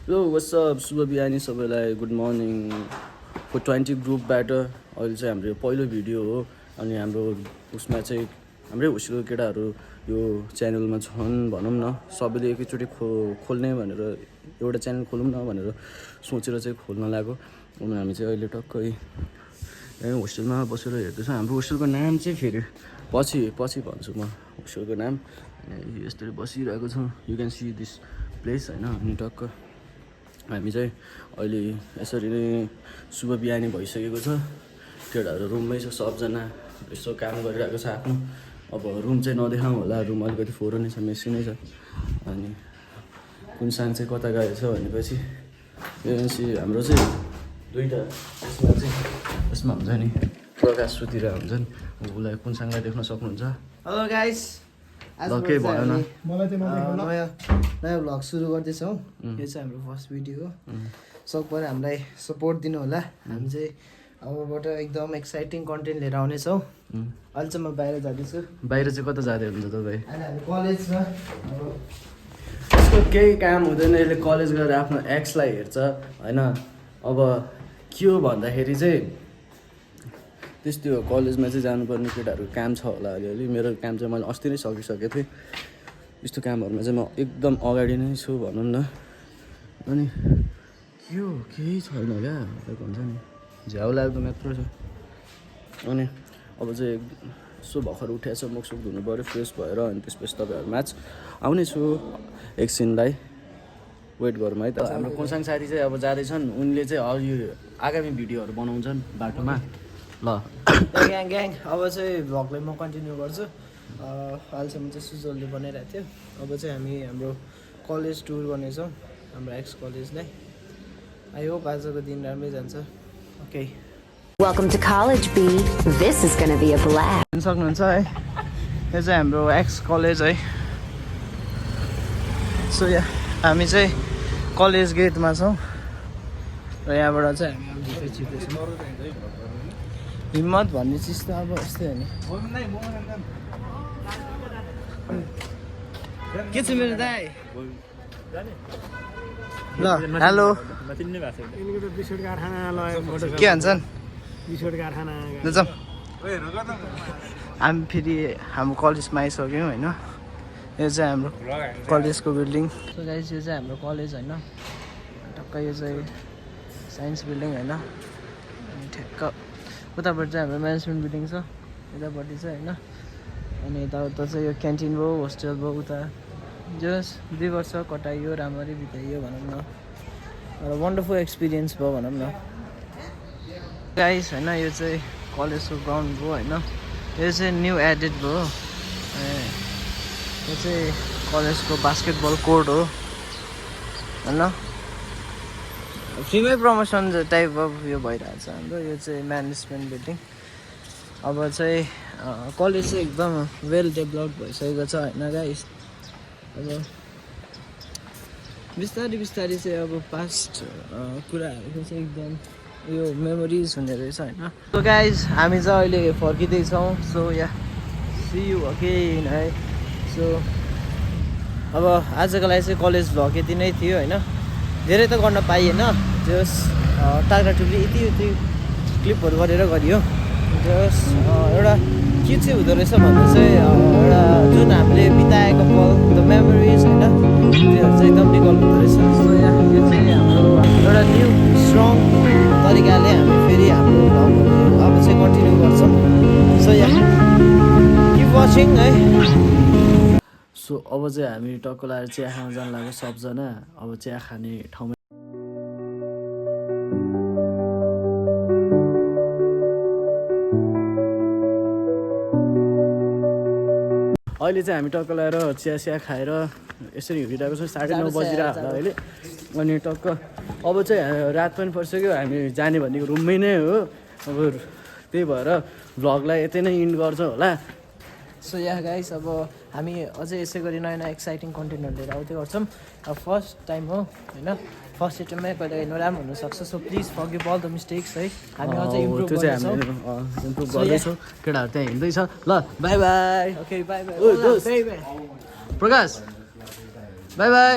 यो वाट्सअप शुभ बिहानी सबैलाई गुड मर्निङ फर 20 ग्रुपबाट अहिले चाहिँ हाम्रो पहिलो भिडियो हो अनि हाम्रो उसमा चाहिँ हाम्रै होस्टेलको केटाहरू यो च्यानलमा छन् भनौँ न सबैले एकैचोटि खोल्ने भनेर एउटा च्यानल खोलौँ न भनेर सोचेर चाहिँ खोल्न लाग्यो अनि हामी चाहिँ अहिले टक्कै होस्टेलमा बसेर हेर्दैछौँ हाम्रो होस्टेलको नाम चाहिँ फेरि पछि भन्छु म होस्टेलको नाम यस्तरी बसिरहेको छौँ you can see this place होइन अनि टक्क हामी चाहिँ अहिले यसरी नै शुभ बिहानी भइसकेको छ केटाहरू रुममै छ सबजना यसो काम गरिरहेको छ आफ्नो अब रुम चाहिँ नदेखाउँ होला रुम अलिकति फोहोर नै छ मेसी नै छ अनि कुनसाङ चाहिँ कता गएछ भनेपछि हाम्रो चाहिँ दुईवटा यसमा हुन्छ नि प्रकाश सुतिर हुन्छ नि उसलाई कुनसाङलाई देख्न सक्नुहुन्छ हेलो गाइस ल केही भएन नयाँ भ्लग सुरु गर्दैछौँ यो चाहिँ हाम्रो फर्स्ट भिडियो हो सबैले हामीलाई सपोर्ट दिनु होला हामी चाहिँ अबबाट एकदम एक्साइटिङ कन्टेन्ट लिएर आउनेछौँ अहिले चाहिँ म बाहिर जाँदैछु बाहिर चाहिँ कता जाँदै हुन्छ तपाईँ अहिले हामी कलेजमा यसको केही काम हुँदैन यसले कलेज गएर आफ्नो एक्सलाई हेर्छ होइन अब के हो भन्दाखेरि चाहिँ त्यस्तै हो कलेजमा चाहिँ जानुपर्ने केटाहरू काम छ होला अलिअलि मेरो काम चाहिँ मैले अस्ति नै सकिसकेको थिएँ यस्तो कामहरूमा चाहिँ म एकदम अगाडि नै छु भनौँ न अनि के हो केही छैन क्या तपाईँको हुन्छ नि झ्याउ लाग्दो मात्र छ अनि अब चाहिँ यसो भर्खर उठेछ मुखसुख धुनु पऱ्यो फ्रेस भएर अनि त्यसपछि तपाईँहरू म्याच आउने छु एकछिनलाई वेट गरौँ है त हाम्रो कोसाङ साथी चाहिँ अब जाँदैछन् उनले चाहिँ अघि आगामी भिडियोहरू बनाउँछन् बाटोमा ल ग्याङ ग्याङ अब चाहिँ भ्लगलाई म कन्टिन्यू गर्छु अहिलेसम्म चाहिँ सुजलले बनाइरहेको थियो अब चाहिँ हामी हाम्रो कलेज टुर गर्नेछौँ हाम्रो एक्स कलेजलाई आई होप आजको दिन राम्रै जान्छ okay Welcome to College B. This is going to be a blast. सक्नुहुन्छ है यो चाहिँ हाम्रो एक्स कलेज है सो या हामी चाहिँ कलेज गेटमा छौँ र यहाँबाट चाहिँ हामी अब छिर्दैछौँ हिम्मत भन्ने चिज त अब यस्तै हो नि के छ मेरो दाइ ल हेलो के भन्छन् हामी फेरि हाम्रो कलेजमा आइसक्यौँ होइन यो चाहिँ हाम्रो कलेजको बिल्डिङ सो गाइस यो चाहिँ हाम्रो कलेज होइन टक्कै यो चाहिँ साइन्स बिल्डिङ होइन अनि ठ्याक्क उतापट्टि चाहिँ हाम्रो म्यानेजमेन्ट बिल्डिङ छ यतापट्टि चाहिँ होइन अनि यताउता चाहिँ यो क्यान्टिन भयो होस्टेल भयो उता जस 2 वर्ष कटाइयो राम्ररी बिताइयो भनौँ न र वन्डरफुल एक्सपिरियन्स भयो भनौँ न गाइस होइन यो चाहिँ कलेजको ग्राउन्ड भयो होइन यो चाहिँ न्यू एडेड भयो यो चाहिँ कलेजको बास्केटबल कोर्ट हो होइन फ्रीमै प्रमोसन टाइप अफ यो भइरहेछ हाम्रो यो चाहिँ म्यानेजमेन्ट बिल्डिङ अब चाहिँ कलेज चाहिँ एकदम वेल डेभलप भइसकेको छ होइन गाइस अब बिस्तारै चाहिँ अब पास्ट कुराहरूको चाहिँ एकदम यो मेमोरिज हुने रहेछ होइन सो गाइज हामी चाहिँ अहिले फर्किँदैछौँ so ya see you again है सो अब आजको लागि चाहिँ कलेज भ्लग यति नै थियो होइन धेरै त गर्न पाइएन जस टाग्राटुली यति क्लिपहरू गरेर गरियो जस एउटा के चाहिँ हुँदो रहेछ भन्दा चाहिँ एउटा जुन हामीले बिताएको पल द मेमोरिज होइन त्योहरू चाहिँ एकदम रिकल हुँदो रहेछ सो यो चाहिँ हाम्रो एउटा न्यू स्ट्रङ तरिकाले हामी फेरि हाम्रो भ्लगहरू अब चाहिँ कन्टिन्यू गर्छौँ सो या किप वाचिङ है सो अब चाहिँ हामी टक्क लगाएर चिया खान जान लाग्यो सबजना अब चिया खाने ठाउँमा अहिले चाहिँ हामी टक्क लगाएर चिया खाएर यसरी हिँडिरहेको छौँ 9:30 बजिरहेको होला अहिले अनि टक्क अब चाहिँ रात पनि परिसक्यो हामी जाने भनेको रुममै नै हो अब त्यही भएर भ्लगलाई यतै नै इन्ड गर्छ होला सो या गाइस अब हामी अझै यसै गरी नयाँ नयाँ एक्साइटिङ कन्टेन्टहरू लिएर आउँदै गर्छौँ अब फर्स्ट टाइम हो होइन फर्स्ट एटेम्पमै कहिले नराम्रो हुनसक्छ so please forgive all the mistakes है हामी अझै इम्प्रुभ गर्छौँ इम्प्रुभ गर्दैछौँ केटाहरू त्यहाँ हिँड्दैछ ल by by okay by by Prakash by by